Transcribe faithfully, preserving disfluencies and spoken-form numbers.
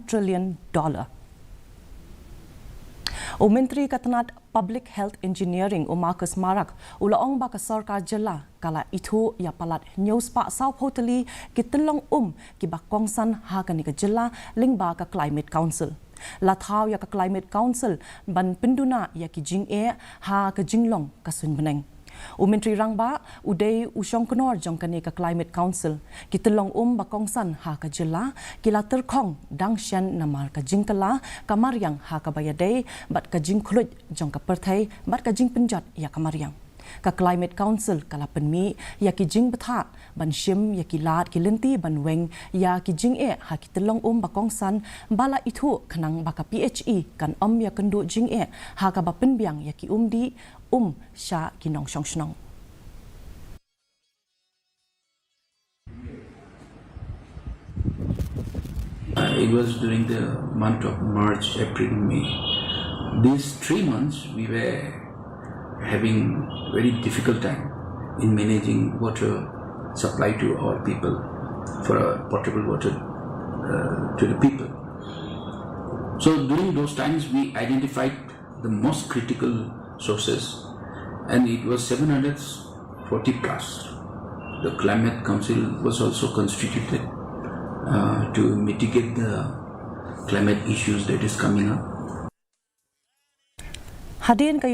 trillion dollar. U Myntri ka tnat Public Health Engineering u Marcus Marak u la ong ba ka sorkar jylla ka la ithuh ïa palat hynñiew spah sawphew tylli ki tyllong um kiba kongsan ha kane ka jylla lyngba ka Climate Council. La thaw ïa ka Climate Council ban pynduna ïa ki jingeh ha ka jinglong ka suiñ bneng. U Myntri Rangbah u dei u shongknor jong kane ka Climate Council. Ki tyllong um ba kongsan ha ka jylla ki la tyrkhong dang shen namar ka jingkylla ka mariang ha kaba ïadei bad ka jingkhluit jong ka pyrthei bad ka jingpynjot ïa ka mariang. Ka Climate Council ka la pynmih ïa ki jingbthah ban shim ïa ki lad ki lynti ban weng ïa ki jingeh ha ki tyllong um ba kongsan ba la ithuh khnang ba ka P H E kan ym ïakynduh jingeh ha kaba pynbiang ïa ki um dih um sha ki nongshong shnong. Uh, it was during the month of March, April, May. These three months we were having very difficult time in managing water supply to our people, for uh, potable water uh, to the people. So during those times we identified the most critical sources, and it was seven hundred forty plus. The Climate Council was also constituted uh, to mitigate the climate issues that is coming up. Hadien ka